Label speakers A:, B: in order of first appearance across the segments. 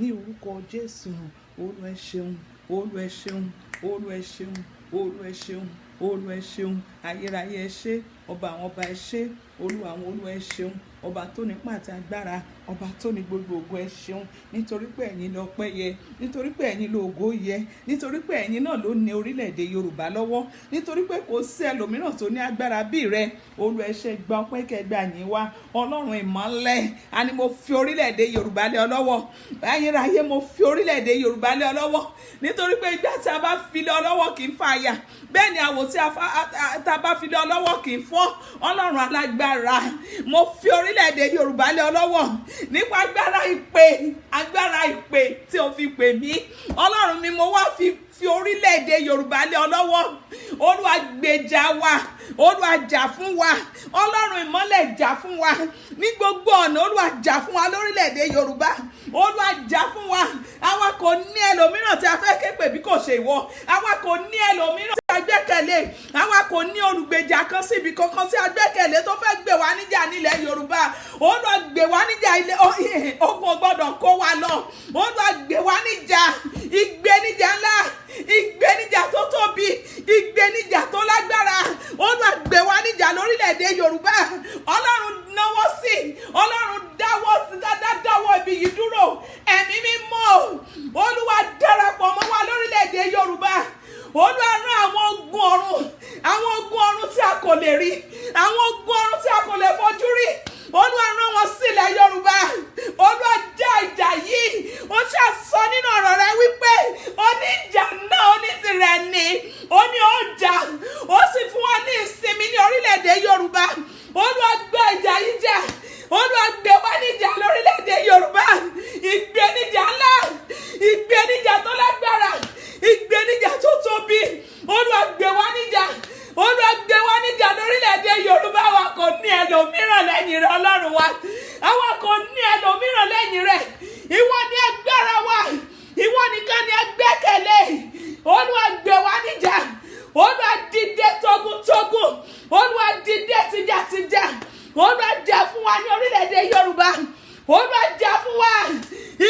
A: Ní orúkọ Jésù, Olúwa ẹ ṣeun, Olúwa ẹ ṣeun, Olúwa ẹ ṣeun, Olúwa ẹ ṣeun, Olúwa ẹ ṣeun. Ayérayé, ẹ ṣé. Ọba àwọn ọba, ẹ ṣé. Olúwa àwọn olúwa, ẹ ṣeun. Ọba tó ní ipá àti agbára, ọba tó ní gbogbo ògo, ẹ ṣeun, nítorí pé ẹ̀yin lọ́pẹ́ yẹ, nítorí pé ẹ̀yin lógo yẹ, nítorí pé ẹ̀yin náà ló ní orílẹ̀-èdè Yorùbá lọ́wọ́, nítorí pé kò sí ẹlòmíràn tó ní agbára bí rẹ. Olúwa, ẹ ṣé. Gba ọpẹ́ kẹgbẹ́ àyìn wa. Ọlọ́run ìmọ́lẹ̀, àní mo fi orílẹ̀-èdè Yorùbá lé ọ lọ́wọ́. Ayérayé, mo fi orílẹ̀-èdè Yorùbá lé ọ lọ́wọ́, nítorí pé ìgbà tí a bá fi lé ọ lọ́wọ́ kì í fàya, bẹ́ẹ̀ ni àwò tí a bá fi lé ọ lọ́wọ́ kì í fọ́. Ọlọ́run alágbára, mo fi orílẹ̀-èdè Yorùbá lé ọ lọ́wọ́ nípa agbára ìpè, agbára ìpè tí o fi pè mí. Ọlọ́run mi, mo wá fi orílẹ̀-èdè Yorùbá lé ọ lọ́wọ́. Olúwa, gbèjà wa. Olúwa, jà fún wa. Ọlọ́run ìmọ́lẹ̀, jà fún wa ní gbogbo ọ̀nà. Olúwa, jà fún wa lórílẹ̀-èdè Yorùbá. Olúwa, jà fún wa. Àwa kò ní ẹlòmíràn tí a fẹ́ ké pè bí kò ṣe ìwọ. Àwa kò ní ẹlòmíràn tí a gbẹ́kẹ̀lé. Àwa kò ní olùgbèjà kan síbi kankan tí a gbẹ́kẹ̀lé tó fẹ́ gbè wá níjà nílẹ̀ Yorùbá. Olúwa, gbè wá níjà. Ilé ogun gbọ́dọ̀ kó wa lọ. Olúwa, gbè wá níjà. Ìgbéníjà ńlá, ìgbéníjà tó tóbi, ìgbéníjà tó lágbára, Olúwa, gbè wá níjà lórílẹ̀‐èdè Yorùbá. Ọlọ́run, náwó sí. Ọlọ́run, dáwọ́ sí, dáwọ́ ibi yìí dúró. Ẹ̀mí Mímọ́, Olúwa, darapọ̀ mọ́ wa lórílẹ̀‐èdè Yorùbá. Olúwa, rán àwọn ogun ọ̀run, àwọn ogun ọ̀run tí a kò lè rí, àwọn ogun ọ̀run tí a kò lè fojú rí. Olúwa, rán wọn sílẹ̀ Yorùbá. Olúwa, já ìjà yìí. Ó ṣàsọ nínú ọ̀rọ̀ rẹ wípé ó ní ìjà náà, ó ní tirẹ̀ ní, ó ní ó jà, ó sì fún wa ní ìsinmi ní orílẹ̀-èdè Yorùbá. Olúwa, gbé ìjà yìí jà. Olúwa, gbé wá níjà lórílẹ̀-èdè Yorùbá. Ìgbéníjà ńlá, ìgbéníjà tó lágbára, ìgbéníjà tó tóbi, Olúwa, gbé wá níjà. Olúwa, gbé wá níjà lórílẹ̀-èdè Yorùbá. Wa kò ní ẹlòmíràn lẹ́yìn rẹ, Ọlọ́run wa. Àwa kò ní ẹlòmíràn lẹ́yìn rẹ. Ìwọ ni agbára wa, ìwọ nìkan ni agbẹ́kẹ̀lé. Olúwa, gbé wá níjà. Olúwa, dìde togun-togun. Olúwa, dìde tìjàtìjà. Olúwa, jà fún wa ní orílẹ̀-èdè Yorùbá. Olúwa, jà fún wa.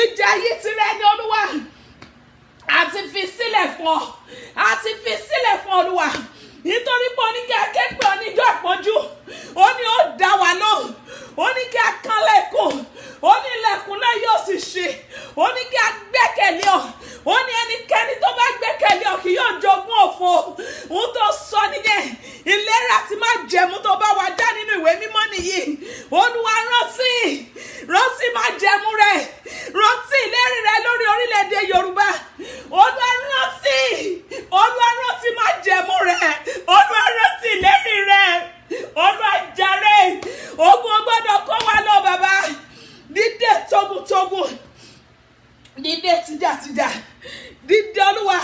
A: Ìjà yìí tirẹ̀ ni, Olúwa. A ti fi sílẹ̀ fún ọ, a ti fi sílẹ̀ fún Olúwa, nítorí pé ó ní kí a ké pè ọ́ níjọ́ ìpọ́njú, ó ní ó dá wa lóhùn. Ó ní kí a kànlẹ̀kùn, ó ní ilẹ̀kùn náà yóò sì ṣí. Ó ní kí a gbẹ́kẹ̀lé ọ, ó ní ẹnikẹ́ni tó bá gbẹ́kẹ̀lé ọ kì yóò jogún òfo. Ohun tó sọ nìyẹn. Ìlérí àti májẹ̀mú tó bá wa dá nínú ìwé mímọ́ nìyí. Olúwa, rántí, rántí májẹ̀mú rẹ, rántí ìlérí rẹ lórí orílẹ̀-èdè Yorùbá. Olúwa, rántí. Olúwa, rántí májẹ̀mú rẹ. Olúwa, rántí ìlérí rẹ. Olúwa, jàre. Ogun ò gbọ́dọ̀ kó wa lọ. Bàbá, dídé togun-togun, dídé tìjàtìjà, dídé. Olúwa,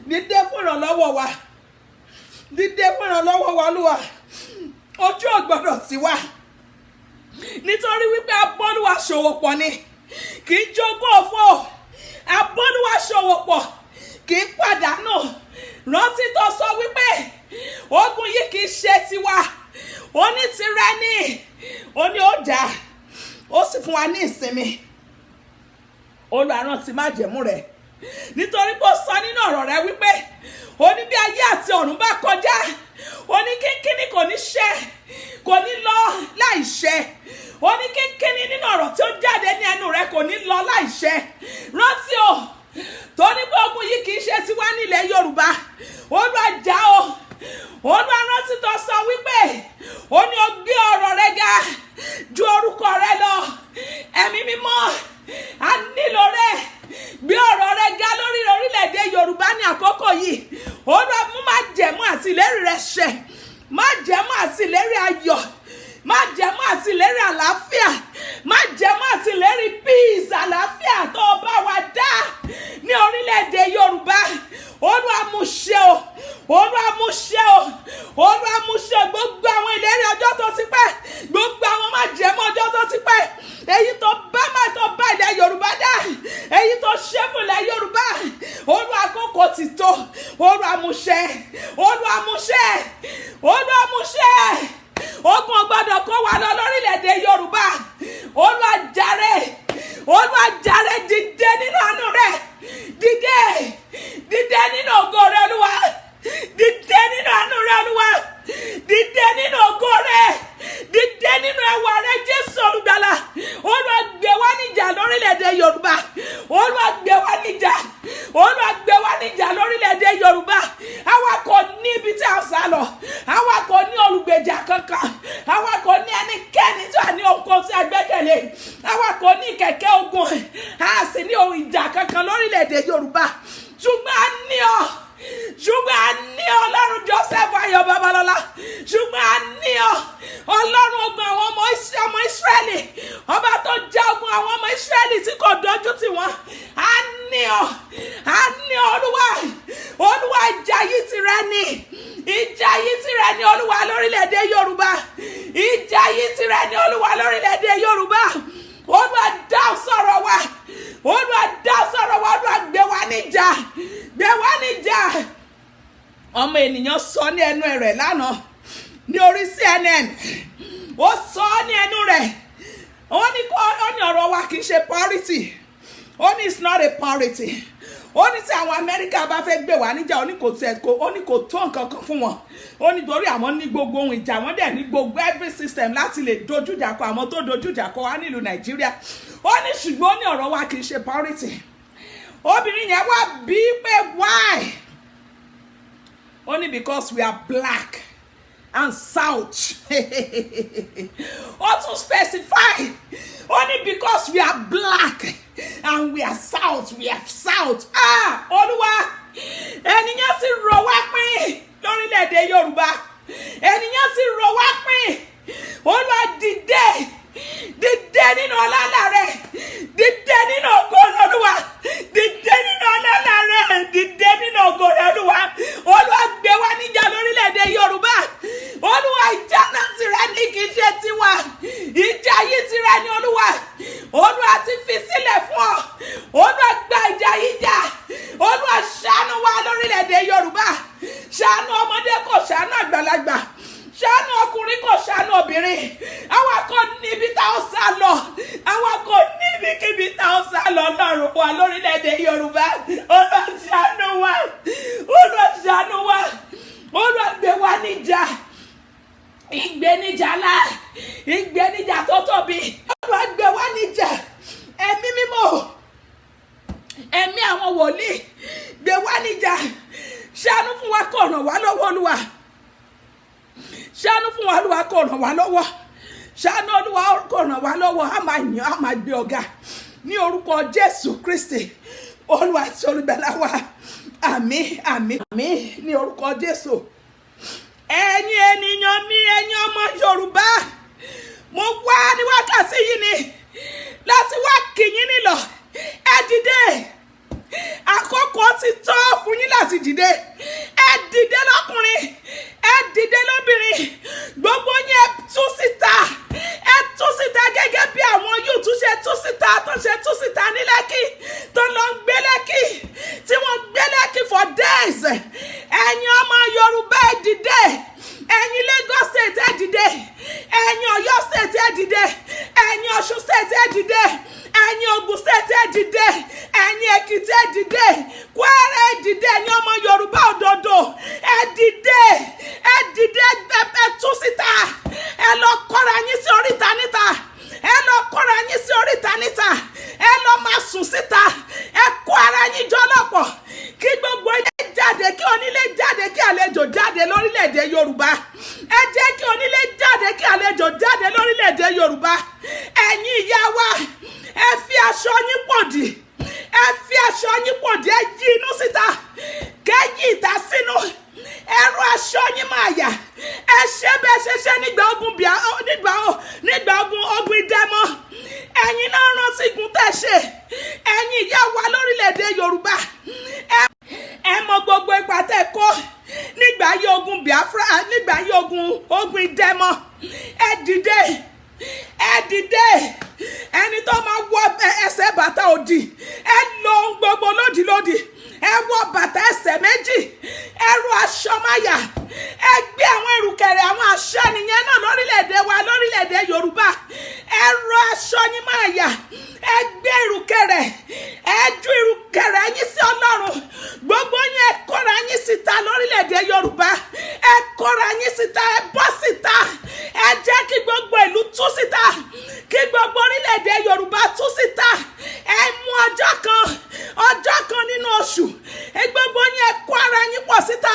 A: dídé fún ìrànlọ́wọ́ wa, dídé fún ìrànlọ́wọ́ wa. Olúwa, ojú ò gbọ́dọ̀ tì wá, nítorí wípé abọ́lúwa ṣòwò pọ̀ ni kì í jogún òfò, abọ́lúwa ṣòwò pọ̀ kì í pàdánù. Rántí tó sọ wípé ogun yìí kì í ṣe tiwa, ó ní tirẹ̀ ní, ó ní ó jà, ó sì fún wa ní ìsinmi. Olúwa, rántí májẹ̀mú rẹ̀, nítorí pé ó sọ nínú ọ̀rọ̀ rẹ̀ wípé ó ní bí ayé àti ọ̀run bá kọjá, ó ní kínkínní kò ní ṣẹ, kò ní lọ láì ṣẹ. Ó ní kínkínní nínú ọ̀rọ̀ tí ó jáde ní ẹnu rẹ̀ kò ní lọ láì ṣẹ. Rántí o, tó ní pé ogun yìí kì í ṣe tiwa nílẹ̀ Yorùbá. Olúwa, jà o. Olúwa, rántí tó sọ wípé ó ní ó gbé ọ̀rọ̀ rẹ̀ ga ju orúkọ rẹ̀ lọ. Ẹ̀mí Mímọ́, a nílò rẹ̀. Gbé ọ̀rọ̀ rẹ̀ ga lórí orílẹ̀-èdè Yorùbá ní àkókò yìí. Olúwa, mú májẹ̀mú àti ìlérí rẹ̀ ṣẹ, májẹ̀mú àti ìlérí ayọ̀, májẹ̀mú àti ìlérí àlàáfíà, májẹ̀mú àti ìlérí peace, àlàáfíà tó bá wa dá ní orílẹ̀-èdè Yorùbá. Olúwa, mú ṣẹ o. Olúwa, mú ṣẹ o. Olúwa, mú ṣẹ. Gbogbo àwọn ìlérí ọjọ́ tó ti pẹ́, gbogbo àwọn májẹ̀mú ọjọ́ tó ti pẹ́, èyí tó bá má tó bá ilẹ̀ Yorùbá dá, èyí tó ṣe fún ilẹ̀ Yorùbá, Olúwa, àkókò ti tó. Olúwa, mú ṣẹ. Olúwa, mú ṣẹ. Olúwa, mú ṣẹ. Ogun ò gbọ́dọ̀ kó wa lọ lórílẹ̀‐èdè Yorùbá. Olúwa, jàre. Olúwa, jàre. Dìde. Sì ní ohun ìjà kankan lórílẹ̀‐èdè Yorùbá, ṣùgbọ́n a ní ọ, ṣùgbọ́n a ní Ọlọ́run Joseph Ayọ̀ Babalọ́lá, ṣùgbọ́n a ní ọ, Ọlọ́run ogun àwọn ọmọ Ísírẹ́lì, ọba tó já ogun àwọn ọmọ Ísírẹ́lì tí kò dojú tì wọ́n. A ní ọ, a ní ọ, Olúwa. Olúwa, ìjà yìí tìrẹ ni, ìjà yìí tìrẹ ni, Olúwa, lórílẹ̀‐èdè Yorùbá. Ìjà yìí tìrẹ ni, Olúwa, lórílẹ̀‐èdè Yorùbá. Olúwa, dá sọ̀rọ̀ wa. Olúwa, dá sọ̀rọ̀ wa. Olúwa, gbé wa níjà, gbé wa níjà. Ọmọ ènìyàn sọ ní ẹnu rẹ̀ lánàá ní orí CNN. Ó sọ ní ẹnu rẹ̀, ó ní kó, ó ní ọ̀rọ̀ wa kì í ṣe priority. Ó ní it's not a priority. Ó ní tí àwọn Amẹ́ríkà bá fẹ́ gbé wá níjà, ó ní kò tiẹ̀ kó, ó ní kò tó nǹkan kan fún wọn. Ó ní torí àwọn ní gbogbo ohun ìjà, wọ́n dẹ̀ ní gbogbo every system láti lè dojú ìjà kọ àwọn tó dojú ìjà kọ wá nílùú Nàìjíríà. Ó ní ṣùgbọ́n ó ní ọ̀rọ̀ wa kì í ṣe priority. Obìnrin yẹn wá bí pé why? Ó ní because we are black and south. Ó tún specify, ó ní because we are black and we are south, we are south. Ah, Olúwa, ènìyàn sì rò wá pín lórílẹ̀‐èdè Yorùbá. Ènìyàn sì rò wá pín. Olúwa, dìde, dìde nínú ọlá rẹ, dìde nínú ògo rẹ. Olúwa, dìde nínú ọlá rẹ, dìde nínú ògo rẹ. Olúwa, Olúwa, gbé wá níjà lórílẹ̀‐èdè Yorùbá. Olúwa, ìjà náà tìrẹ ní, kì í ṣe tiwa. Ìjà yìí tìrẹ ní, Olúwa. Olúwa ti fi sílẹ̀ fún ọ. Olúwa, gba ìjà yìí jà. Olúwa, ṣàánú wa lórílẹ̀‐èdè Yorùbá. Ṣàánú ọmọdé, kò ṣàánú àgbàlagbà. Ṣàánú ọkùnrin, kò ṣàánú obìnrin. Àwa kò níbi tá ó sá lọ, àwa kò níbikíbi tá ó sá lọ lọ́rùn wa lórílẹ̀‐èdè Yorùbá. Olúwa, ṣàánú wa. Olúwa, ṣàánú wa. Olúwa, gbé wa níjà, ìgbéníjà lá, ìgbéníjà tó tóbi. Olúwa, gbé wa níjà. Ẹ̀mí mímọ́, ẹ̀mí àwọn wòlíì, gbé wa níjà. Ṣàánú fún wa, kó ràn wá lọ́wọ́. Olúwa, ṣàánú fún wa. Olúwa, kó ràn wá lọ́wọ́. Ṣàánú, Olúwa, kó ràn wá lọ́wọ́. A máa yàn, a máa gbé ọ̀gá ní orúkọ Jésù Kristi, Olúwa àti Olùgbàlà wa. Àmín, àmín, àmín ní orúkọ Jésù. Ẹ̀yin ènìyàn mi, ẹ̀yin ọmọ Yorùbá, mo wá ní wákàtí yìí ni láti wá kì yín nílọ̀. Ẹ dìde, àkókò ti tó fún yín láti dìde. Ẹ dìde lọ́kùnrin, ẹ dìde lóbìnrin, gbogbo yín, ẹ tú síta, ẹ tú síta gẹ́gẹ́ bí àwọn youth ṣe tú síta, tó ṣe tú síta ní Lẹ́kì, tó lọ ń gbé Lẹ́kì, tí wọ́n gbé Lẹ́kì for days. Ẹ̀yin ọmọ Yorùbá, ẹ dìde. Ẹ̀yin Lagos State, ẹ dìde. Ẹ̀yin Ọ̀yọ́ State, ẹ dìde. Ẹ̀yin Ọ̀ṣun State, ẹ dìde. Ẹ̀yin Ògùn State, ẹ dìde. Ẹ̀yin Èkìtì, ẹ dìde. Kwara, ẹ dìde. Ẹ̀yin ọmọ Yorùbá òdodo, ẹ dìde, ẹ dìde, ẹ tú síta. Ẹ lọ kọ́ra yín sí oríta níta. Ẹ lọ kọ́ra yín sí oríta níta. Ẹ lọ máa sùn síta. Ẹ kó ara yín jọ lọ́pọ̀, kí gbogbo ilé jáde, kí onílé jáde, kí àlejò jáde lórílẹ̀‐èdè Yorùbá. Ẹ jẹ́ kí onílé jáde, kí àlejò jáde lórílẹ̀‐èdè Yorùbá. Ẹ̀yin ìyá wa, ẹ fi aṣọ yín pòdì, ẹ fi aṣọ yín pòdì. Ẹ yí inú síta, kẹ́yìn ìta sínú. Ẹrù aṣọ yín máa yà. Ẹ ṣe bẹ́ẹ̀ ṣe ṣe nígbà ogun bíà, nígbà ogun ìdẹ́mọ́. Ẹ̀yin náà rántí igun tẹ́ ṣe. Ẹ̀yin ìyá wa lórílẹ̀‐èdè Yorùbá, ẹ mọ gbogbo ipa tẹ́ kó nígbà ayé ogun Biafra, nígbà ayé ogun ìdẹ́mọ́. Ẹ dìde, ẹ dìde. Ẹni tó máa wọ ẹsẹ̀ bàtà òdì, ẹ lo ohun gbogbo lódìlódì. Ẹ wọ bàtà ẹsẹ̀ méjì, ẹ ru aṣọ máyà, ẹ gbé àwọn ìrùkẹ̀rẹ̀ àwọn aṣọ nìyẹn náà lórílẹ̀‐èdè wa, lórílẹ̀‐èdè Yorùbá. Ẹ rọ aṣọ yín máa yà, ẹ gbé ìrùkẹ̀rẹ̀, ẹ ju ìrùkẹ̀rẹ̀ yín sí Ọlọ́run. Gbogbo yín, ẹ kóra yín síta lórílẹ̀‐èdè Yorùbá. Ẹ kóra yín síta, ẹ bọ́ síta. Ẹ jẹ́ kí gbogbo ìlú tú síta, kí gbogbo orílẹ̀‐èdè Yorùbá tú síta. Ẹ mú ọjọ́ kan, ọjọ́ kan nínú oṣù. Ẹ gbogbo yín, ẹ kó ara yín pọ̀ síta.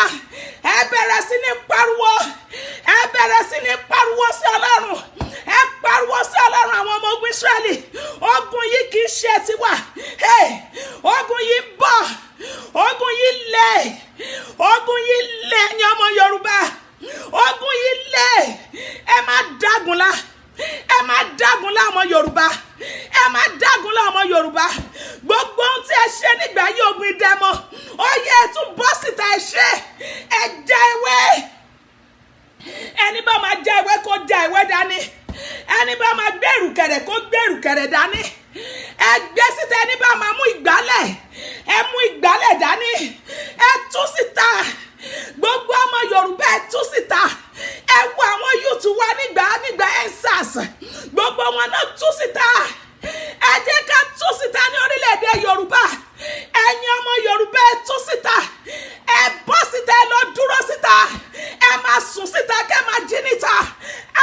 A: Ẹ bẹ̀rẹ̀ sí ní pariwo, ẹ bẹ̀rẹ̀ sí ní pariwo sí Ọlọ́run. Ẹ pariwo sí Ọlọ́run àwọn ọmọ ogun Israẹli. Ogun yìí kì í ṣe tiwa. Hey, ìrùkẹ̀rẹ̀ dání. Ẹ gbé síta. Ẹni bá máa mú ìgbálẹ̀, ẹ mú ìgbálẹ̀ dání, ẹ tú síta. Gbogbo ọmọ Yorùbá, ẹ tú síta. Ẹ wo àwọn youth wa nígbà EndSARS, gbogbo wọn náà tú síta. Ẹ jẹ́ ká tú síta ní orílẹ̀-èdè Yorùbá. Ẹ̀yin ọmọ Yorùbá, ẹ tú síta, ẹ bọ́ síta, ẹ lọ dúró síta, ẹ máa sùn síta, kẹ́ máa jí níta.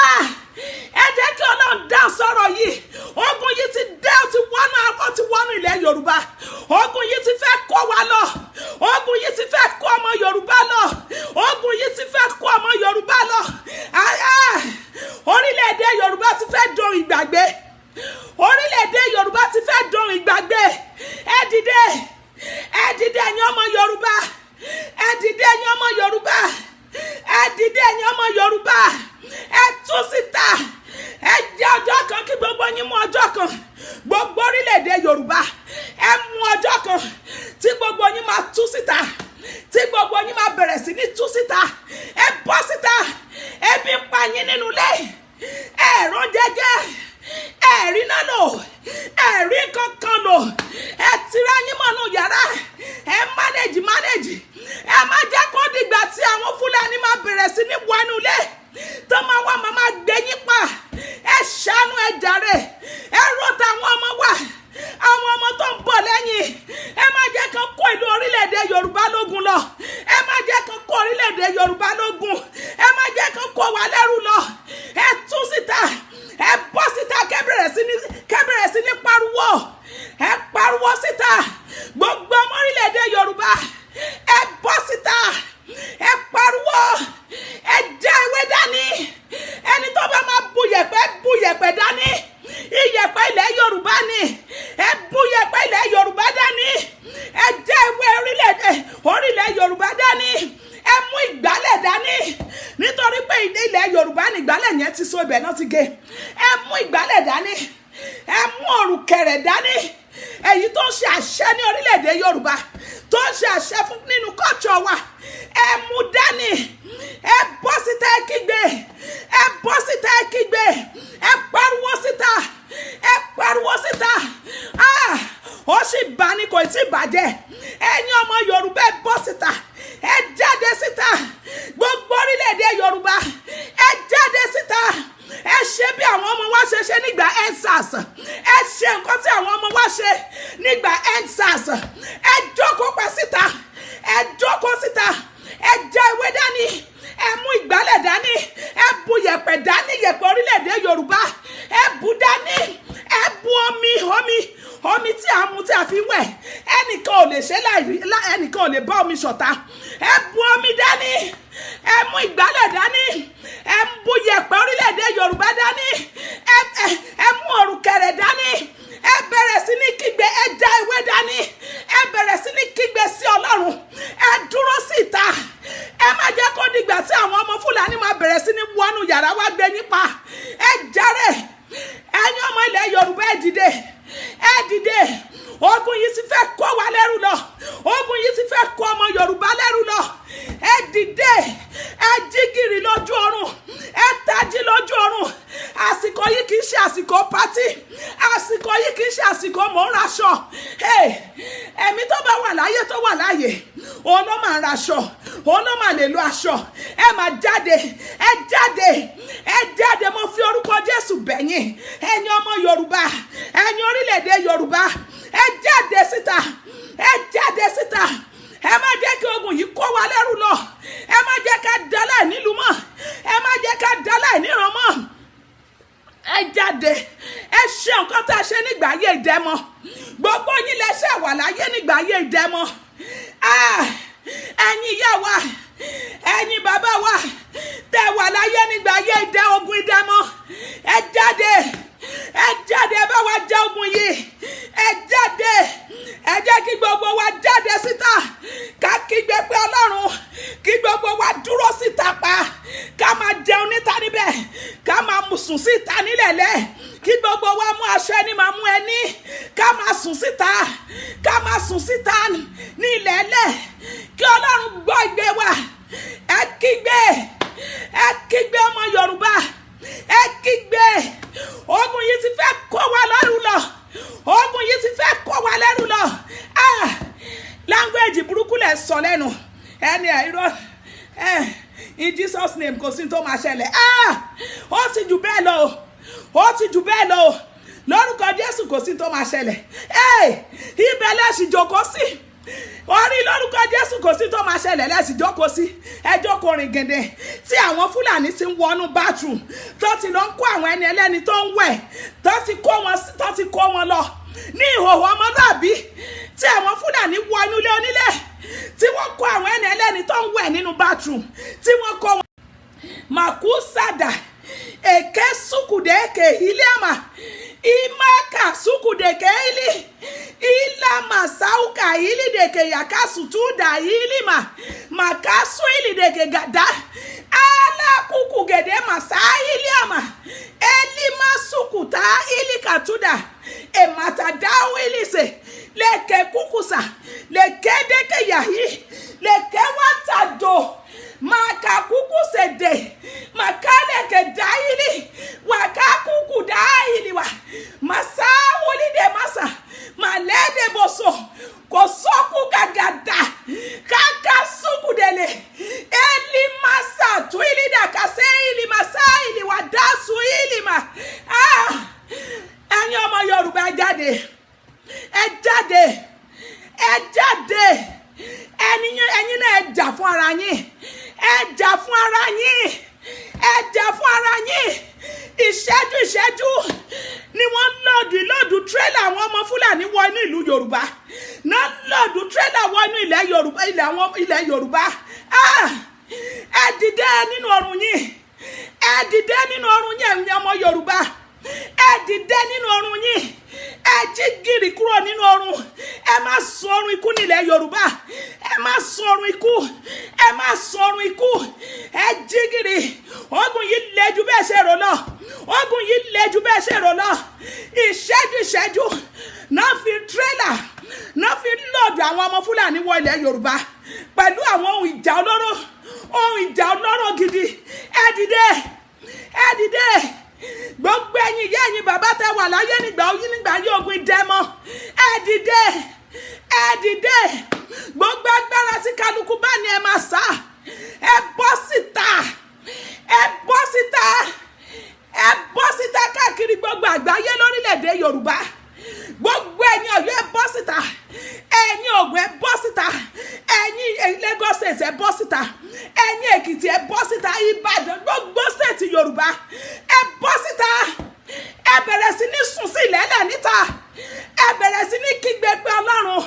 A: Ah, ẹ jẹ́ kí Ọlọ́run dá sọ̀rọ̀ yìí. Ogun yìí ti dé, ó ti wọnú ilẹ̀ Yorùbá. Ogun yìí ti fẹ́ kó wa lọ. Ogun yìí ti fẹ́ kó ọmọ Yorùbá lọ. Ogun yìí ti fẹ́ kó ọmọ Yorùbá lọ. Ah, ah, orílẹ̀-èdè Yorùbá ti fẹ́ dohun ìgbàgbé. Orílẹ̀-èdè Yorùbá ti fẹ́ dohun ìgbàgbé. Ẹ dìde, ẹ dìde, ẹ̀yin ọmọ Yorùbá. Ẹ dìde, ẹ̀yin ọmọ Yorùbá. Ẹ dìde, ẹ̀yin ọmọ Yorùbá. Ẹ tú síta. Ẹ jẹ́ ọjọ́ kan, kí gbogbo yín mú ọjọ́ kan, gbogbo orílẹ̀-èdè Yorùbá, ẹ mú ọjọ́ kan tí gbogbo yín máa tú síta, tí gbogbo yín máa bẹ̀rẹ̀ sí ní tú síta. Ẹ bọ́ síta. Ebi ń pa yín nínú ilé, ẹ̀rọ jẹjẹ, ẹ̀rí náà lò, ẹ̀rí kankan lò, ẹ tira yín mọ́nú yàrá, ẹ manage manage. Ẹ má jẹ́ kó dìgbà tí àwọn Fúlàní máa bẹ̀rẹ̀ sí ní wọnú ilé tó máa wá máa gbé yín pa. Ẹ ṣàánú, ẹ jàre. Ẹ rò táwọn ọmọ wa, àwọn ọmọ tó ń bọ̀ lẹ́yìn. Ẹ má jẹ́ kán kó ìlú orílẹ̀-èdè Yorùbá lógun lọ. Ẹ má jẹ́ kán kó orílẹ̀-èdè Yorùbá lógun. Ẹ má jẹ́ kán kó wa lẹ́rú lọ. Ẹ tú síta, ẹ bọ́ síta, kẹ́ bẹ̀rẹ̀ sí ní pariwo. Ẹ pariwo síta. Gbogbo ọmọ orílẹ̀-èdè Yorùbá, ẹ bọ́ síta, ẹ pariwo, ẹ já ewé dání. Ẹni tó bá máa bu yẹ̀pẹ̀, bu yẹ̀pẹ̀ dání. Iyẹ̀pẹ̀ ilẹ̀ Yorùbá ni. Ẹ bu yẹ̀pẹ̀ ilẹ̀ Yorùbá dání. Ẹ já ewé orílẹ̀-èdè orílẹ̀ Yorùbá dání. Ẹ mú ìgbálẹ̀ dání, nítorí pé ilẹ̀ Yorùbá ní ìgbálẹ̀ yẹn ti so, ibẹ̀ náà ti gé. Ẹ mú ìgbálẹ̀ dání, ẹ mú òrùkẹ̀rẹ̀ dání, èyí tó ń ṣe àṣẹ ní orílẹ̀-èdè Yorùbá, tó ń ṣe àṣẹ fún nínú culture wa. Ẹ mú dání, ẹ bọ́ síta, ẹ kígbe. Ẹ bọ́ síta, ẹ kígbe, ẹ pariwo síta, ẹ pariwo síta. Ah, ó sì bá ní kò tí ì bàjẹ́. Ẹ̀yin ọmọ Yorùbá, ẹ bọ́ síta, ẹ jáde síta. Gbogbo orílẹ̀-èdè Yorùbá, ẹ jáde síta. Ẹ ṣe bí àwọn ọmọ wa ṣe ṣe nígbà EndSARS. Ẹ ṣe nǹkan tí àwọn ọmọ wa ṣe nígbà EndSARS. Ẹ jókòó pa síta, ẹ jókòó síta, ẹ já ewé dání, ẹ mú ìgbálẹ̀ dání, ẹ bu yẹ̀pẹ̀ dání, yẹ̀pẹ̀ orílẹ̀-èdè Yorùbá, ẹ bu dání, ẹ bu omi, omi, omi tí a mu, tí a fi wẹ̀. Ẹnìkan ò lè ṣe láì ẹnìkan ò lè bá omi ṣọ̀tá. Ẹ bu omi dání, ẹ mú ìgbálẹ̀ dání, ẹ bu yẹ̀pẹ̀ orílẹ̀-èdè Yorùbá dání, ẹ mú òrùkẹ̀rẹ̀ dání, ẹ bẹ̀rẹ̀ sí ní kígbe. Ẹ já ewé dání, ẹ bẹ̀rẹ̀ sí ní kígbe sí Ọlọ́run. Ẹ dúró síta. Ẹ má jẹ́ kó dìgbà tí àwọn ọmọ Fúlàní máa bẹ̀rẹ̀ sí ní wọnú yàrá wá gbé yín pa. Ẹ jàre, ẹ̀yin ọmọ ilẹ̀ Yorùbá, ẹ dìde, ẹ dìde. Ogun yìí ti fẹ́ kó wa lẹ́rù lọ. Ogun yìí ti fẹ́ kó ọmọ Yorùbá lẹ́rù lọ. Ẹ dìde, ẹ jí gìrì lójú ọ̀run, ẹ tají lójú ọ̀run. Àsìkò yìí kì í ṣe àsìkò party. Àsìkò yìí kì í ṣe àsìkò mò ń raṣọ. Ẹ̀mí tó bá wà láyé, tó wà láàyè, òun ló máa raṣọ, òun ló máa lè lo aṣọ. Ẹ máa jáde, ẹ jáde, ẹ jáde. Mo fi orúkọ Jésù bẹ̀yìn, ẹ̀yin ọmọ Yorùbá, ẹ̀yin orílẹ̀-èdè Yorùbá, ẹ jáde síta, ẹ jáde síta. Ẹ má jẹ́ kí ogun yìí kó wa lẹ́rù lọ. Ẹ má jẹ́ ká dálẹ̀ nílùú mọ́. Ẹ má jẹ́ ká dálẹ̀ níran mọ́. Ẹ jáde, ẹ ṣe nǹkan tá a ṣe nígbà ayé ìdẹ́mọ. Gbogbo yín lẹ ṣe wà láyé nígbà ayé ìdẹ́mọ. Ah, ẹ̀yin ìyá wa, ẹ̀yin bàbá wa tẹ́ wà láyé nígbà ayé ìdẹ́ ogun ìdẹ́mọ, ẹ jáde, ẹ jáde, ẹ bá wa jẹ ogun yìí. Ẹ jáde, ẹ jẹ́ kí gbogbo wa jáde síta, ká kígbe pé Ọlọ́run, kí gbogbo wa dúró síta pa, ká máa jẹun níta níbẹ̀, ká máa sùn síta nílẹ̀lẹ̀, kí gbogbo wa mú aṣọ, ẹni máa mú ẹní, ká máa sùn síta, ká máa sùn síta ní ilẹ̀ẹ́lẹ̀, kí Ọlọ́run gbọ́ igbe wa. Ẹ kígbe, ẹ kígbe, ọmọ Yorùbá. Ẹ kígbe. Ogun yìí ti fẹ́ kó wa lẹ́rù lọ. Ogun yìí ti fẹ́ kó wa lẹ́rù lọ. Ah, language burúkú lẹ̀ sọ lẹ́nu ẹni ẹ̀ irọ́ ẹ̀. In Jesus' name, kò sí tó máa ṣẹlẹ̀. Ah, ó ti jù bẹ́ẹ̀ lọ o. Ó ti jù bẹ́ẹ̀ lọ o. Lórúkọ Jésù, kò sí tó máa ṣẹlẹ̀. Ibẹ̀ lẹ́sìn jókòó sí orí. Lórúkọ Jésù, kò sí tó máa ṣẹlẹ̀. Lẹ́sìn jókòó sí ẹjọ́ kọrin gẹ̀dẹ̀ tí àwọn Fúlàní ti ń wọnú bathroom, tó ti lọ ń kó àwọn ẹni ẹlẹ́ni tó ń wẹ̀, tó ti kó wọn lọ ní ìhòòhò ọmọlúàbí, tí àwọn Fúlàní wọ inú ilé onílé, tí wọ́n kó àwọn ẹni ẹlẹ́ni tó ń wẹ̀ nínú bathroom, tí wọ́n kó wọn. Makusada eke sukudeke iliama imaka sukudeke ili ilama sauka ilideke yakasutuda ilima makasu ilideke gada alakuku gede masa iliama elima sukuta ilikatuda ematadau ilise leke kukusa lekedeke yahi leke watado makakuku sede makaleke daili wakakuku daili wa masawulide masa malede boso kosoku gagada kakasukudele elimasa tuilida kase ilimasa iliwa dasu ilima. Ah, ẹ̀yin ọmọ Yorùbá, ẹ jáde, ẹ jáde, ẹ jáde. Ẹ̀yin náà, ẹ jà fún ara yín, ẹ jà fún ara yín, ẹ jà fún ara yín. Ìṣẹ́jú ìṣẹ́jú ni wọ́n load load tírélà àwọn ọmọ Fúlàní wọ inú ìlú Yorùbá náà, load tírélà wọ inú ilẹ̀ Yorùbá, ilẹ̀ àwọn ilẹ̀ Yorùbá. Ah! Ẹ dìde nínú ọrùn yín, ẹ dìde nínú ọrùn yín. Ẹ̀yin ọmọ Yorùbá, ẹ dìde nínú ọrùn yín. Ẹ jí gìrì kúrò nínú ọrùn. Ẹ má sun ọrùn ikú nílẹ̀ Yorùbá. Ẹ má sun ọrùn ikú, ẹ má sun ọrùn ikú. Ẹ jí gìrì. Ogun yìí le jù bẹ́ẹ̀ ṣe rò lọ. Ogun yìí le jù bẹ́ẹ̀ ṣe rò lọ. Ìṣẹ́jú ìṣẹ́jú náà fi tírélà náà fi load àwọn ọmọ Fúlàní wọ ilẹ̀ Yorùbá pẹ̀lú àwọn ohun ìjà olóró, ohun ìjà olóró gidi. Ẹ dìde, ẹ dìde. Gbogbo ẹ̀yin ìyá, ẹ̀yin bàbá tẹ wà láyé nígbà oyin, nígbà yí ogun ìdẹmọ, ẹ dìde, ẹ dìde. Gbogbo agbára tí kálukú bá ní, ẹ máa sá. Ẹ bọ́ síta, ẹ bọ́ síta, ẹ bọ́ síta káàkiri gbogbo àgbáyé lórílẹ̀‐èdè Yorùbá. Gbogbo ẹ̀yin Ọ̀yọ́, ẹ bọ́ síta. Ẹ̀yin Ògùn, ẹ bọ́ síta. Ẹ̀yin Lagos State, ẹ bọ́ síta. Ẹ̀yin Èkìtì, ẹ bọ́ síta. Ìbàdàn, gbogbo state Yorùbá, ẹ bọ́ síta. Ẹ bẹ̀rẹ̀ sí ní sùn sí ìlẹ́lẹ̀ níta. Ẹ bẹ̀rẹ̀ sí ní kígbe pé Ọlọ́run.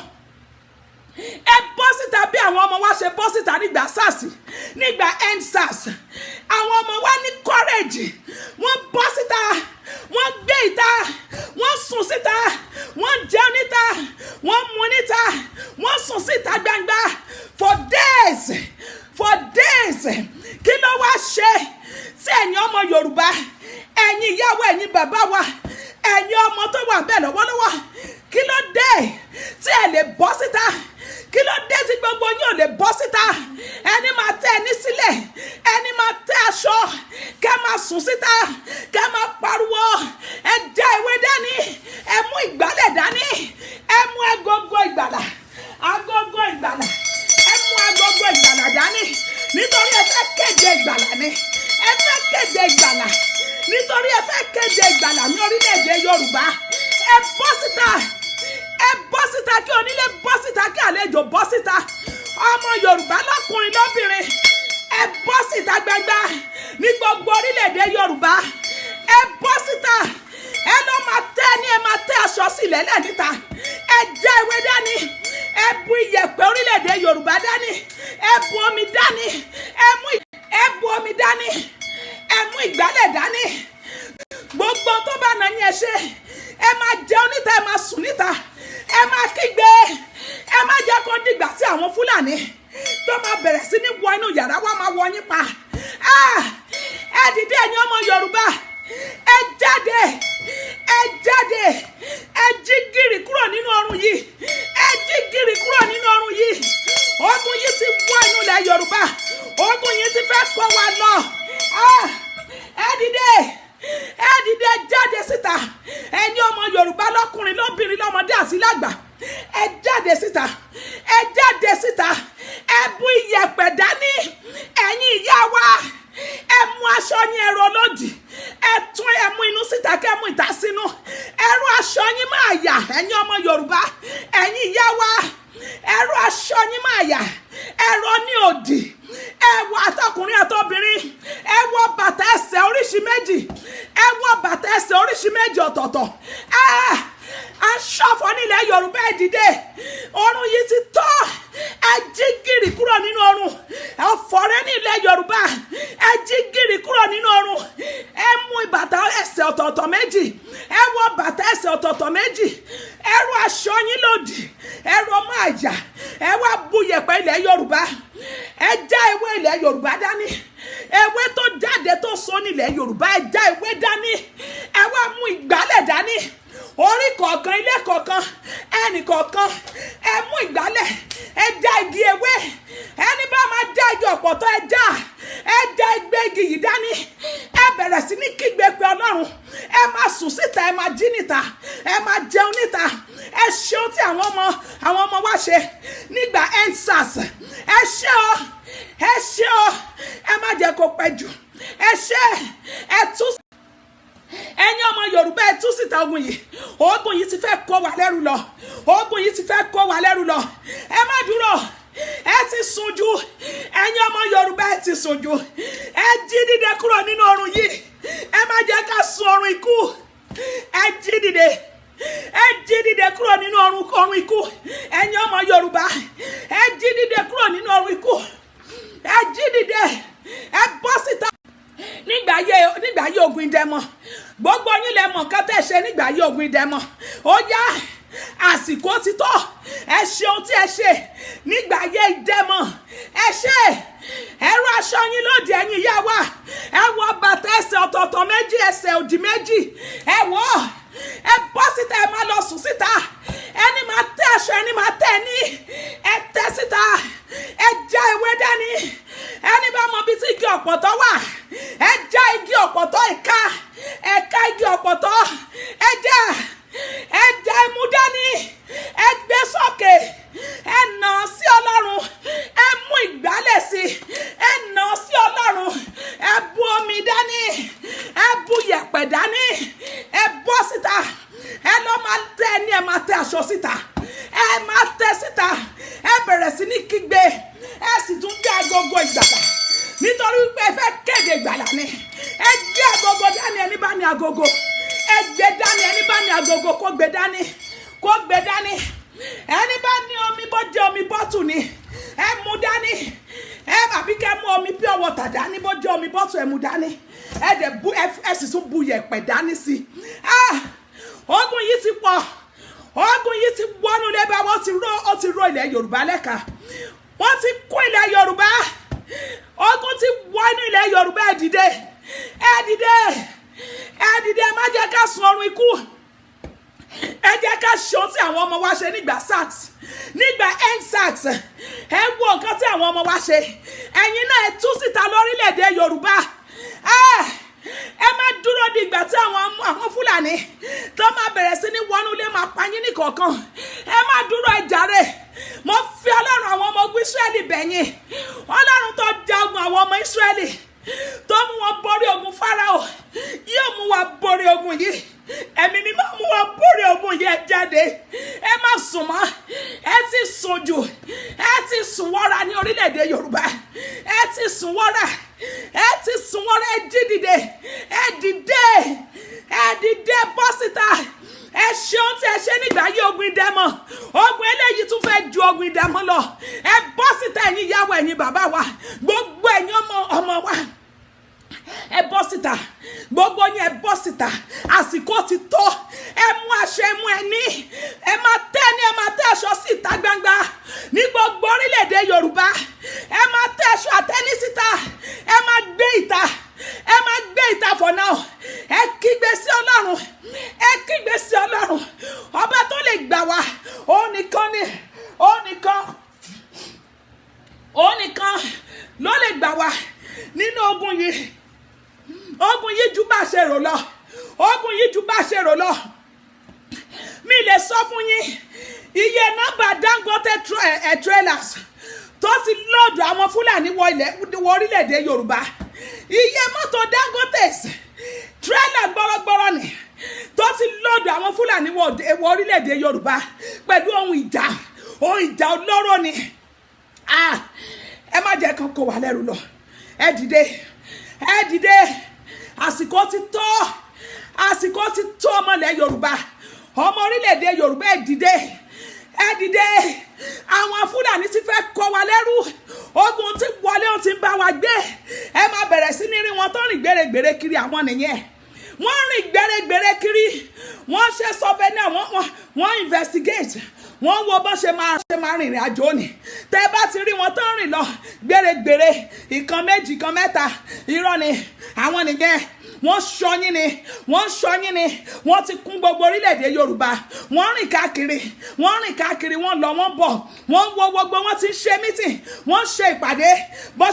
A: Ẹ bọ́ síta bí àwọn ọmọ wa ṣe bọ́ síta nígbà SARS, nígbà EndSARS. Àwọn ọmọ wa ní courage. Wọ́n bọ́ síta, wọ́n gbé ìta, wọ́n sùn síta, wọ́n jẹun níta, wọ́n mu níta, wọ́n sùn síta gbangba for days, for days. Kí ló wá ṣe tí ẹ̀yin ọmọ Yorùbá, ẹ̀yin ìyàwó, ẹ̀yin bàbá wa, ẹ̀yin ọmọ tó wà bẹ́ẹ̀ lọ́wọ́lọ́wọ́, kí ló dé tí ẹ lè bọ́ síta? Kí ló dé tí gbogbo yín ò lè bọ́ síta? Ẹni máa tẹ́ ẹni sílẹ̀, ẹni máa tẹ́ aṣọ, kẹ́ máa sùn síta, kẹ́ máa pariwo. Ẹ já ewé dání, ẹ mú ìgbálẹ̀ dání, ẹ mú agogo ìgbàlà, agogo ìgbàlà, ẹ mú agogo ìgbàlà dání, nítorí ẹ fẹ́ kéde ìgbàlà ni. Ẹ fẹ́ kéde ìgbàlà, nítorí ẹ fẹ́ kéde ìgbàlà ní orílẹ̀-èdè Yorùbá. Ẹ bọ́ síta, ẹ bọ́ síta, kí onílé bọ́ síta, kí àlejò bọ́ síta. Ọmọ Yorùbá, lọ́kùnrin lóbìnrin, ẹ bọ́ síta gbangba ní gbogbo orílẹ̀-èdè Yorùbá. Ẹ bọ́ síta. Ẹ lọ́ máa tẹ́ ní, ẹ máa tẹ́ aṣọ sílẹ̀ lẹ̀ níta. Ẹ já ewé dání, ẹ bu iyẹ̀pẹ̀ orílẹ̀-èdè Yorùbá dání, ẹ bu omi dání, ẹ bu omi dání, ẹ mú ìgbálẹ̀ dání. Gbogbo tó bá nà yín, ẹ ṣe. Ẹ máa jẹun níta, ẹ máa sùn níta, ẹ máa kígbe. Ẹ má jẹ́ kó dìgbà tí àwọn Fúlàní tó máa bẹ̀rẹ̀ sí ní wọ inú yàrá wa, máa wọ yín pa. Ah! Ẹ dìde, ẹ̀yin ọmọ Yorùbá. Ẹ jáde, ẹ jáde. Ẹ jí gìrì kúrò nínú ọrùn yìí. Ẹ jí gìrì kúrò nínú ọrùn yìí. Ogun yìí ti wọ inú ilẹ̀ Yorùbá. Ogun yìí ti fẹ́ kó wa lọ. Ah! Ẹ dìde. Síta, ẹ jáde síta, ẹ bu iyẹ̀pẹ̀ dání. Ẹ̀yin ìyá wa, ẹ mú aṣọ yín, ẹ̀rọ lòdì, ẹ tún ẹ mú inú síta, kẹ́ mú ìta sínú, ẹ ró aṣọ yín máa yà. Ẹ̀yin ọmọ Yorùbá, ẹ̀yin ìyá wa, ẹ ró aṣọ yín máa yà, ẹ ró ní òdì. Ẹ wọ, àtọkùnrin àtobìnrin, ẹ wọ bàtà ẹsẹ̀ oríṣi méjì, ẹ wọ bàtà ẹsẹ̀ oríṣi méjì ọ̀tọ̀ọ̀tọ̀. Ẹ à ń ṣọ̀fọ̀ nílẹ̀ Yorùbá. Ẹ dìde, oorun yìí ti tọ́. Ẹ jí gìrì kúrò nínú oorun ọ̀fọ̀ rẹ nílẹ̀ Yorùbá. Ẹ jí gìrì kúrò nínú oorun. Ẹ mú bàtà ẹsẹ̀ ọ̀tọ̀ọ̀tọ̀ méjì, ẹ wọ bàtà ẹsẹ̀ ọ̀tọ̀ọ̀tọ̀ méjì, ẹ ró aṣọ yín lòdì, ẹ ró máa yà, ẹ wá bu yẹ̀pẹ̀ ilẹ̀ Yorùbá, ẹ já ewé ilẹ̀ Yorùbá dání, ewé tó jáde tó so nílẹ̀ Yorùbá, ẹ já ewé dání, ẹ wá mú ìgbálẹ̀ dání. Orí kọ̀ọ̀kan, ilé kọ̀ọ̀kan, ẹnì kọ̀ọ̀kan, ẹ mú ìgbálẹ̀, ẹ já igi ewé. Ẹni bá máa já igi ọ̀pọ̀tọ́, ẹ já, ẹ já ẹgbẹ́ igi yìí dání. Ẹ bẹ̀rẹ̀ sí ní kígbe pé Ọlọ́run. Ẹ máa sùn síta, ẹ máa jí níta, ẹ máa jẹun níta. Ẹ ṣeun tí àwọn ọmọ wa ṣe nígbà EndSARS. Ẹ ṣé o, ẹ ṣé o. Ẹ má jẹ́ kó pẹ́ jù. Ẹ ṣé, ẹ tú. Ẹ̀yin ọmọ Yorùbá, ẹ tú síta. Ogun yìí, ogun yìí ti fẹ́ kó wa lẹ́rù lọ. Ogun yìí ti fẹ́ kó wa lẹ́rù lọ. Ẹ má dúró, ẹ ti sùn jù. Ẹ̀yin ọmọ Yorùbá, ẹ ti sùn jù. Ẹ jí dìde kúrò nínú oorun yìí. Ẹ má jẹ́ ká sun oorun ikú. Ẹ jí dìde, ẹ jí dìde kúrò nínú oorun ikú. Ẹ̀yin ọmọ Yorùbá, ẹ jí dìde kúrò nínú oorun ikú. Ẹ jí dìde, ẹ bọ́ síta. Nígbà ayé ogun ìdẹmọ, gbogbo yín lẹ mọ̀ nǹkan tẹ́ ṣe nígbà ayé ogun ìdẹmọ. Ó yá, àsìkò ti tó. Ẹ ṣe ohun tí ẹ ṣe nígbà ayé ìdẹmọ. Ẹ ṣe, ẹ ró aṣọ yín lóde. Ẹ̀yin ìyá wa, ẹ wọ bàtà ẹsẹ̀ ọ̀tọ̀ọ̀tọ̀ méjì, ẹsẹ̀ òdì méjì, ẹ wọ̀, ẹ bọ́ síta, ẹ máa lọ sùn síta. Ẹni máa tẹ́ aṣọ, ẹni máa tẹ́ ní, ẹ tẹ́ síta, ẹ já ewé dání. Ẹni bá mọ ibi tí igi ọ̀pọ̀tọ́ wà, ẹ já igi ọ̀pọ̀tọ́, ẹ̀ka ẹ̀ka igi ọ̀pọ̀tọ́, ẹ já, ẹ já imú dání, ẹ gbé sókè, ẹ nà sí Ọlọ́run, ẹ mú ìgbálẹ̀ sí, ẹ nà sí Ọlọ́run, ẹ bu omi dání, ẹ bu yẹ̀pẹ̀ dání, ẹ bọ́ síta, ẹ lọ́ máa tẹ́ ẹ ní, ẹ máa tẹ́ aṣọ síta, ẹ máa tẹ́ síta, ẹ bẹ̀rẹ̀ sí ní kígbe, ẹ sì tún gbé agogo ìgbàlà, nítorí wípé ẹ fẹ́ kéde ìgbàlà ni. Ẹ gbé agogo dání. Ẹni bá ní agogo, ẹ gbé dání. Ẹni bá ní agogo, kó gbé dání, kó gbé dání. Ẹni bá ní omi, bó jẹ́ omi bottle ni, ẹ mú dání. Ẹ àbí kẹ́ mú omi pure water dání, bó jẹ́ omi bottle, ẹ mú dání. Ẹ dẹ̀ bu, ẹ sì tún bu yẹ̀pẹ̀ dání sí i. Ah, ogun yìí ti pọ̀. Ogun yìí ti wọnú lẹ́bàá. Wọ́n ti ró, ó ti ró ilẹ̀ Yorùbá lẹ́ka. Wọ́n ti kó ilẹ̀ Yorùbá. Ogun ti wọnú ilẹ̀ Yorùbá. Ẹ dìde, ẹ dìde, ẹ dìde. Má jẹ́ ká sun oorun ikú. Ẹ jẹ́ ká ṣe ohun tí àwọn ọmọ wa ṣe nígbà SARS, nígbà EndSARS. Ẹ wo nǹkan tí àwọn ọmọ wa ṣe. Ẹ̀yin náà, ẹ tú síta lórílẹ̀‐èdè Yorùbá. Ẹ má dúró di ìgbà tí àwọn Fúlàní tó máa bẹ̀rẹ̀ sí ní wọnú ilé, máa pa yín ní kọ̀ọ̀kan. Ẹ má dúró, ẹ jàre. Mo fi Ọlọ́run àwọn ọmọ ogun Ísírẹ́lì bẹ̀yìn. Ọlọ́run tó jagun àwọn ọmọ Ísírẹ́lì, tó mú wọn borí ogun Fáráò, yóò mú wa borí ogun yìí. Ẹ̀mí Mímọ́ mú wa borí ogun yìí. Ẹ jáde, ẹ má sùn mọ́. Ẹ ti sùn jù, ẹ ti sùn wọ́ra ní orílẹ̀-èdè Yorùbá. Ẹ ti sùn wọ́ra, ẹ ti sùn wọ́ra. Ẹ jí dìde, ẹ dìde, ẹ dìde, bọ́ síta. Ẹ ṣe ohun tí ẹ ṣe nígbà yí ogun ìdẹ́mọ̀. Ogun eléyìí tún fẹ́ ju ogun ìdẹ́mọ̀ lọ. Ẹ bọ́ síta, ẹ̀yin ìyá wa, ẹ̀yin bàbá wa, gbogbo ẹ̀yin ọmọ ọmọ wa, ẹ bọ́ síta. Gbogbo yín, ẹ bọ́ síta. Àsìkò ti tó. Ẹ mú aṣọ, ẹ mú ẹní, ẹ máa tẹ́ ní, ẹ máa tẹ́ aṣọ sí ìta gbangba ní gbogbo orílẹ̀-èdè Yorùbá. Ẹ máa tẹ́ aṣọ àtẹ́ní síta, ẹ máa gbé ìta, ẹ máa gbé ìta for now. Ẹ kígbe sí Ọlọ́run, ẹ kígbe sí Ọlọ́run. Ọba tó lè gbà wá, òun nìkan ni, òun nìkan, òun nìkan ló lè gbà wá nínú ogun yìí. Ogun yìí ju bá a ṣe rò lọ. Ogun yìí ju bá a ṣe rò lọ. Mi lè sọ fún yín. Iye nọ́mbà Dangote trailers tó ti load àwọn Fúlàní wọ ilẹ̀, wọ orílẹ̀-èdè Yorùbá, iye mọ́tò Dangote trailer gbọ́rọ́gbọ́rọ́ ni tó ti load àwọn Fúlàní wọ orílẹ̀-èdè Yorùbá pẹ̀lú ohun ìjà olóró ni. Ah, ẹ má jẹ́ kán kó wa lẹ́rù lọ. Ẹ dìde, ẹ dìde, àsìkò ti tó, àsìkò ti tó. Ọmọlẹ̀ Yorùbá, ọmọ orílẹ̀-èdè Yorùbá, ẹ dìde, ẹ dìde. Àwọn Fúlàní ti fẹ́ kó wa lẹ́rú. Ogun ti wọlé, ó ti ń bá wa gbé. Ẹ máa bẹ̀rẹ̀ sí ní rí wọn tó rìn gbèrègbèrè kiri. Àwọn nìyẹn, wọ́n rìn gbèrègbèrè kiri, wọ́n ṣe survey náà, wọ́n investigate, wọ́n wo bọ́n ṣe máa rìnrìn àjò ni. Tẹ́ bá ti rí wọn tó ń rìn lọ gbèrègbèrè, ìkan, méjì, kan, mẹ́ta, irọ́ ni, àwọn nìyẹn. Wọ́n ṣọyín ni, wọ́n ṣọyín ni. Wọ́n ti kún gbogbo orílẹ̀-èdè Yorùbá. Wọ́n rìn káàkiri, wọ́n rìn káàkiri, wọ́n lọ, wọ́n bọ̀, wọ́n wo gbogbo. Wọ́n ti ń ṣe meeting, wọ́n ń ṣe ìpàdé bọ́n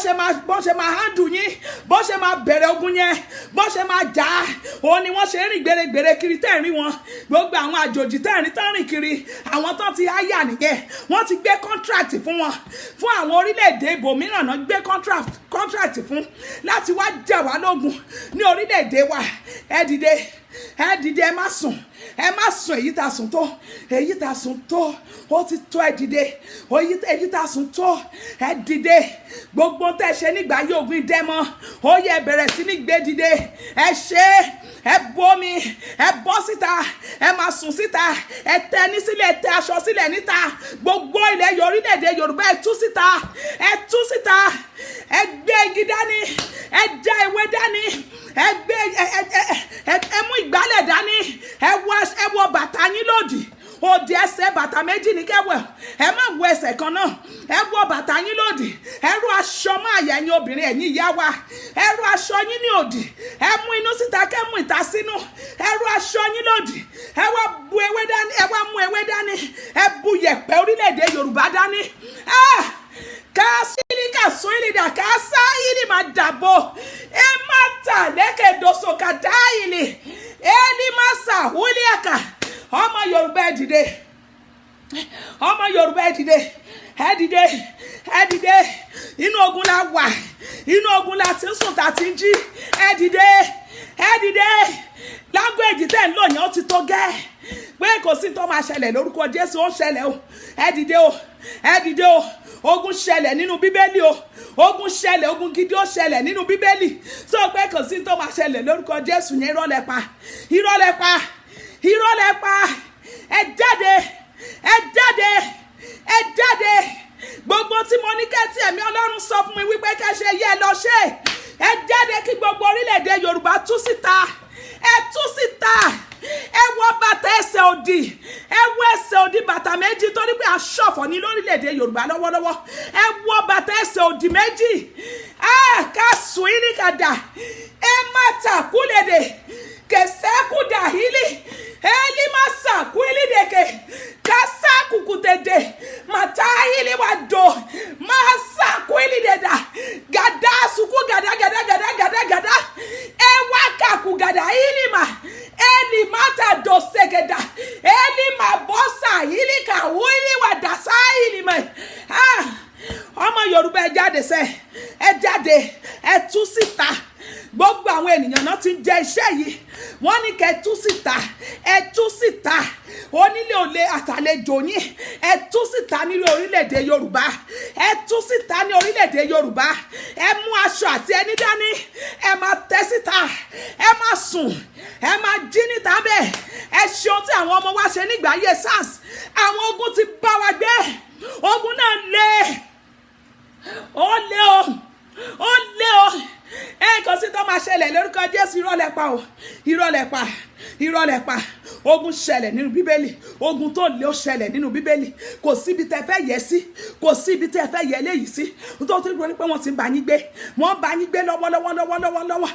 A: ṣe máa handle yín, bọ́n ṣe máa bẹ̀rẹ̀ ogun yẹn, bọ́n ṣe máa jà á. Òun ni wọ́n ṣe ń rìn gbèrègbèrè kiri tẹ́ẹ̀rín wọn. Gbogbo àwọn àjòjì tẹ́ẹ̀rín tán rìn kiri, àwọn tán ti háyà nìyẹn. Wọ́n ti gbé contract fún wọn, fún àwọn orílẹ̀-èdè ibòmíràn náà gbé contract fún láti wá jà wá lógun ní orílẹ̀-èdè wa. Ẹ dìde, ẹ dìde, ẹ má sùn, ẹ má sùn. Èyí tá a sùn tó, èyí tá a sùn tó, ó ti tó. Ẹ dìde. Èyí tá a sùn tó, ẹ dìde. Gbogbo tẹ́ ṣe nígbà yóò ogun dẹ́mọ́, ó yẹ bẹ̀rẹ̀ sí ní gbé dìde. Ẹ ṣe, ẹ bómi, ẹ bọ́ síta, ẹ máa sùn síta, ẹ tẹ́ ní sílẹ̀, ẹ tẹ́ aṣọ sílẹ̀ níta. Gbogbo ilẹ̀ orílẹ̀-èdè Yorùbá, ẹ tú síta, ẹ tú síta. Ẹ gbé igi dání, ẹ já ewé dání, ẹ gbé ẹ ẹ ẹ ẹ mú ìgbálẹ̀ dání, ẹ wọ bàtà yín lòdì òdì. Ẹsẹ̀ bàtà méjì ní kẹwẹ̀, ẹ má wọ ẹsẹ̀ kan náà. Ẹ wọ bàtà yín lòdì, ẹ ró aṣọ mọ́ àyà. Ẹ̀yin obìnrin, ẹ̀yin ìyá wa, ẹ ró aṣọ yín ní òdì. Ẹ mú inú síta, kẹ́ mú ìta sínú. Ẹ ró aṣọ yín lòdì, ẹ wá bu ewé dání, ẹ wá mú ewé dání, ẹ bu yẹ̀pẹ̀ orílẹ̀-èdè Yorùbá dání. Ah! Kásílì kàsóìlì kásá ìlì máa dàbò ẹ má tà lẹ́kẹ̀dọ́sọ kàdá ìlì ẹni má sàhúlíàkà. Ọmọ Yorùbá, ẹ dìde. Ọmọ Yorùbá, ẹ dìde, ẹ dìde, ẹ dìde. Inú ogun la wà, inú ogun la ti ń sùn, tá ti ń jí. Ẹ dìde, ẹ dìde. Language tẹ́ ń lò yẹn, ó ti tó gẹ́ pé kò sí tó máa ṣẹlẹ̀ lórúkọ Jésù. Ó ń ṣẹlẹ̀ o. Ẹ dìde o, ẹ dìde o. Ogun ṣẹlẹ̀ nínú Bíbélì o. Ogun ṣẹlẹ̀, ogun gidi ó ṣẹlẹ̀ nínú Bíbélì. Sọ pé kò sí tó máa ṣẹlẹ̀ lórúkọ Jésù yẹn, irọ́ lẹ pa, irọ́ lẹ pa, irọ́ lẹ pa. Ẹ jáde, ẹ jáde, ẹ jáde. Gbogbo tí mo ní kẹ́tì, ẹ̀mí Ọlọ́run sọ fún mi wípé kẹ́ ṣe yẹ lọ ṣe. Ẹ jáde kí gbogbo orílẹ̀-èdè Yorùbá tú síta, ẹ tú síta. Ẹ wọ bàtà ẹsẹ̀ òdì, ẹ wọ ẹsẹ̀ òdì bàtà méjì, torí pé aṣọ̀fọ̀ ní lórílẹ̀-èdè Yorùbá lọ́wọ́lọ́wọ́. Ẹ wọ bàtà ẹsẹ̀ òdì méjì ká sùn ní kàdà. Ẹ má tàkúlẹ̀dẹ̀ kẹsẹ́kùdà hílì eli masa kwilideke kasa kukutede mata ili wado masa kwilideda gada suku gada gada gada gada gada ewa kaku gada ilima eli mata dosegeda eli mabosa ili ka wili wadasa ilima. Ah, ọmọ Yorùbá, ẹ jáde sẹ, ẹ jáde, ẹ tú síta. Gbogbo àwọn ènìyàn náà ti ń jẹ iṣẹ́ yìí. Wọ́n ní kẹ́ ẹ tú síta, ẹ tú síta. Onílé òlé àtàlejò yín, ẹ tú síta ní orílẹ̀-èdè Yorùbá. Ẹ tú síta ní orílẹ̀-èdè Yorùbá. Ẹ mú aṣọ àti ẹní dání, ẹ máa tẹ́ síta, ẹ máa sùn, ẹ máa jí níta bẹ́ẹ̀. Ẹ ṣe ohun tí àwọn ọmọ wa ṣe nígbà ayé SARS. Àwọn ogun ti bá wa gbé. Ogun náà lé, ó lé o, ó lé o. Ẹ kò sí tó máa ṣẹlẹ̀ lórúkọ Jésù, irọ́ lẹ pa o, irọ́ lẹ pa, irọ́ lẹ pa. Ogun ṣẹlẹ̀ nínú Bíbélì. Ogun tó lé, ó ṣẹlẹ̀ nínú Bíbélì. Kò síbi tẹ́ fẹ́ yẹ sí, kò síbi tẹ́ fẹ́ yẹ léyìí sí. Tó tó rí pé wọ́n ti ń bá yín gbé, wọ́n bá yín gbé lọ́wọ́lọ́wọ́ lọ́wọ́lọ́wọ́,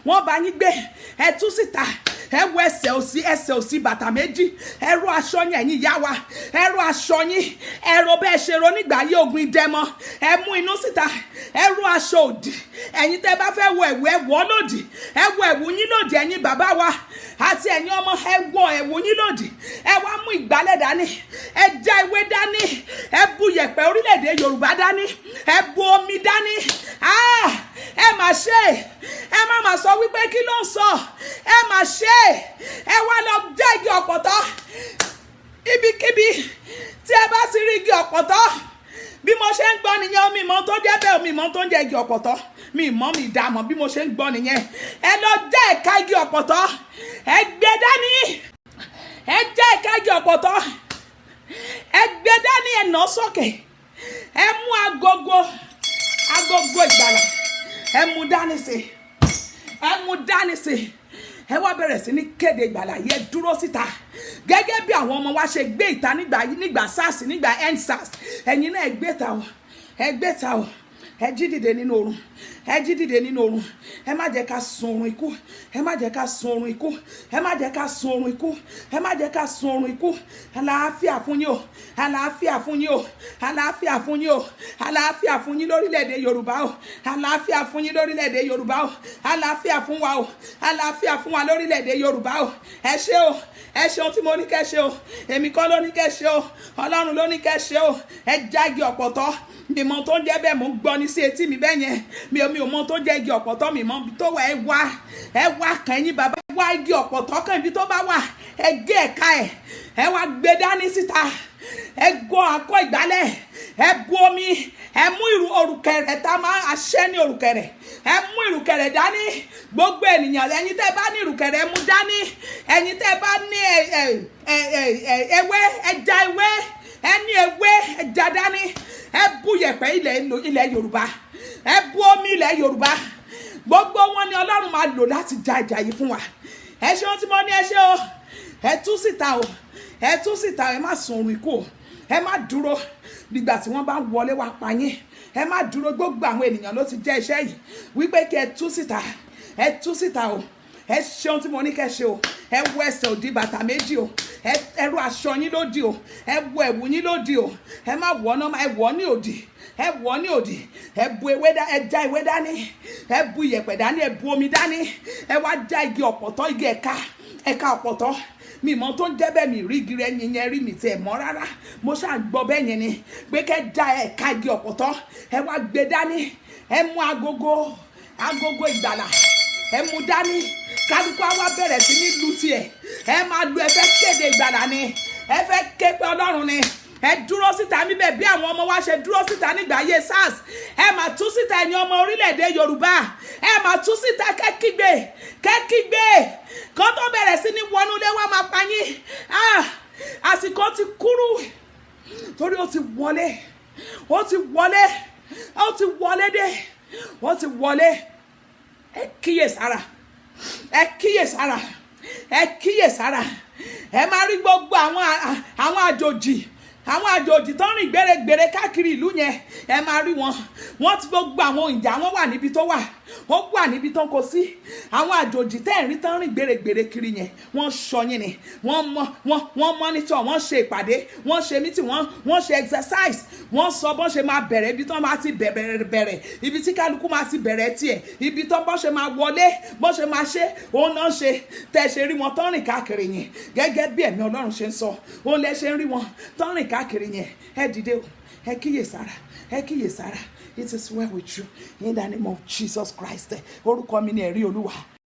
A: wọ́n bá yín gbé. Ẹ tú síta. Ẹ wọ ẹsẹ̀ òsì, ẹsẹ̀ òsì bàtà méjì. Ẹ ró aṣọ yín, ẹ̀yin ìyá wa, ẹ ró aṣọ yín. Ẹ ró bẹ́ẹ̀ ṣe ro nígbà ayé ogun ìdẹ́mọ. Ẹ mú inú síta, ẹ ró aṣọ òdì. Ẹ̀yin tẹ́ bá fẹ́ wọ ẹ̀wù, ẹ wọ̀ lòdì. Ẹ wọ ẹ̀wù yín lòdì. Ẹ̀yin bàbá wa àti ẹ̀yin ọmọ, ẹ wọ ẹ̀wù yín lòdì. Ẹ wá mú ìgbálẹ̀ dání, ẹ já ewé dání, ẹ bu yẹ̀pẹ̀ orílẹ̀-èdè Yorùbá dání, ẹ bu omi dání. Ah, ẹ mà ṣe! Ẹ má mà sọ wípé kí ló ń sọ. Ẹ mà ṣe! Ẹ wá lọ já igi ọ̀pọ̀tọ́. Ibikíbi tí ẹ bá ti rí igi ọ̀pọ̀tọ́, bí mo ṣe ń gbọ́ nìyẹn. Omi ìmọ̀ tó jẹ́ bẹ́ẹ̀, omi ìmọ̀ tó ń jẹ́ igi ọ̀pọ̀tọ́, mi ìmọ̀, mi ìdààmú. Bí mo ṣe ń gbọ́ nìyẹn. Ẹ lọ já ẹ̀ka igi ọ̀pọ̀tọ́, ẹ gbé dání. Ẹ já ẹ̀ka igi ọ̀pọ̀tọ́, ẹ gbé dání, ẹ nà sókè. Ẹ mú agogo, agogo ìgbàlà, ẹ mú dání sí, ẹ mú dání sí. Ẹ wá bẹ̀rẹ̀ sí ní kéde ìgbàlà yẹ. Dúró síta gẹ́gẹ́ bí àwọn ọmọ wa ṣe gbé ìta nígbà SARS, nígbà EndSARS. Ẹ̀yin náà, ẹ gbé ta o, ẹ gbé ta o. Ẹ jí dìde nínú oorun, ẹ jí dìde nínú oorun. Ẹ má jẹ́ ká sun oorun ikú, ẹ má jẹ́ ká sun oorun ikú, ẹ má jẹ́ ká sun oorun ikú, ẹ má jẹ́ ká sun oorun ikú. Àlàáfíà fún yín o, àlàáfíà fún yín o, àlàáfíà fún yín o, àlàáfíà fún yín lórílẹ̀‐èdè Yorùbá o, àlàáfíà fún yín lórílẹ̀‐èdè Yorùbá o, àlàáfíà fún wa o, àlàáfíà fún wa lórílẹ̀‐èdè Yorùbá o. Ẹ ṣé o, ẹ ṣeun tí mo ní kẹ́ ṣe o. Èmi kọ́ ló ní kẹ́ ṣe o, Ọlọ́run ló ní kẹ́ ṣe o. Ẹ jági ọ̀pọ̀tọ́, mi mọ̀ tó ń jẹ́ bẹ́ẹ̀. Mò ń gbọ́ ní sí etí mi bẹ́ẹ̀ yẹn. Mi ò mọ̀ tó jẹ́ igi ọ̀pọ̀tọ́, mi mọ̀ tó wà. Ẹ wá, ẹ wá kàn yín bàbá. Ẹ wá igi ọ̀pọ̀tọ́ kàn ibi tó bá wà, ẹ gé ẹ̀ka ẹ̀, ẹ wá gbé dání síta. Ẹ gọ akọ ìgbálẹ̀, ẹ bu omi, ẹ mú ìrù òrùkẹ̀rẹ̀ tá a máa aṣẹ́ ní òrùkẹ̀rẹ̀. Ẹ mú ìrùkẹ̀rẹ̀ dání. Gbogbo ènìyàn, ẹ̀yin tẹ́ bá ní ìrùkẹ̀rẹ̀, ẹ mú dání. Ẹ̀yin tẹ́ bá ní ẹ ẹ ẹ ẹ ewé, ẹja ewé, ẹ ní ewé, ẹja dání. Ẹ bu yẹ̀pẹ̀ ilẹ̀ Yorùbá, ẹ bu omi ilẹ̀ Yorùbá. Gbogbo wọn ni Ọlọ́run máa lò láti ja ìjà yìí fún wa. Ẹ ṣe ohun tí mo ní ẹ ṣe o. Ẹ tú síta o, ẹ tú síta. Ẹ má sùn oorun ikú o. Ẹ má dúró nígbà tí wọ́n bá wọlé wá pa yín. Ẹ má dúró. Gbogbo àwọn ènìyàn ló ti jẹ́ iṣẹ́ yìí wípé kí ẹ tú síta. Ẹ tú síta o. Ẹ ṣe ohun tí mo ní kẹ́ ṣe o. Ẹ wọ ẹsẹ̀ òdì bàtà méjì o. Ẹ ró aṣọ yín lódì o. Ẹ wọ ẹ̀wù yín lódì o. Ẹ má wọ̀ ọ́nà, ẹ wọ̀ ní òdì, ẹ wọ̀ ní òdì. Ẹ bu ewé dá, ẹ já ewé dání, ẹ bu ìyẹ̀pẹ̀ dání, ẹ bu omi dání. Ẹ wá já igi ọ̀pọ̀tọ́, igi ẹ̀ka, ẹ̀ka ọ̀pọ̀tọ́. Mi mọ tó ń jẹ́ bẹ́ẹ̀, mi rí igi rẹ̀ yẹn rí, mi tiẹ̀ mọ́ rárá. Mo ṣáà gbọ́ bẹ́ẹ̀ yẹn ni pé kẹ́ já ẹ̀ka igi ọ̀pọ̀tọ́, ẹ wá gbé dání. Ẹ mú agogo, agogo ìgbàlà, ẹ mú dání. Kálukú á wá bẹ̀rẹ̀ sí ní lu tiẹ̀. Ẹ máa lu. Ẹ fẹ́ kéde ìgbàlà ni, ẹ fẹ́ ké pé Ọlọ́run ni. Ẹ dúró síta níbẹ̀ bí àwọn ọmọ wa ṣe dúró síta nígbà ayé SARS. Ẹ máa tú síta, ẹ̀yin ọmọ orílẹ̀-èdè Yorùbá. Ẹ máa tú síta, kẹ́kígbe, kẹ́kígbe kó tó bẹ̀rẹ̀ sí ní wọnú ilé wa máa pa yín. Ah, àsìkò ti kúrú torí ó ti wọlé, ó ti wọlé, ó ti wọlé dé, ó ti wọlé. Ẹ kíyèsára, ẹ kíyèsára, ẹ kíyèsára. Ẹ máa rí gbogbo àwọn àjòjì, àwọn àjòjì tó ń rìn gbèrègbèrè káàkiri ìlú yẹn. Ẹ máa rí wọn. Wọ́n ti gbogbo àwọn ìjà wọn wà níbi tó wà, ó wà níbi tó ń kó sí. Àwọn àjòjì tẹ́ ẹ̀ rí tán rìn gbèrègbèrè kiri yẹn, wọ́n sọ yín ni. Wọ́n mọ wọ́n, wọ́n monitor, wọ́n ṣe ìpàdé, wọ́n ṣe meeting, wọ́n ṣe exercise, wọ́n sọ bọ́n ṣe máa bẹ̀rẹ̀, ibi tán máa ti bẹ̀rẹ̀ bẹ̀rẹ̀, ibi tí kálukú máa ti bẹ̀rẹ̀ tiẹ̀, ibi tán bọ́n ṣe máa wọlé, bọ́n ṣe máa ṣe. Òun náà ṣe tẹ́ ṣe rí wọn tán rìn káàkiri yẹn. Gẹ́gẹ́ bí ẹ̀mí Ọlọ́run ṣe ń sọ, òun lẹ ṣe ń rí wọn tán rìn káàkiri yẹn. Ẹ dìde o, ẹ kíyèsára, ẹ kíyèsára. It is well with you in the name of Jesus Christ. Orúkọ mi ni Ẹ̀rí Olúwa.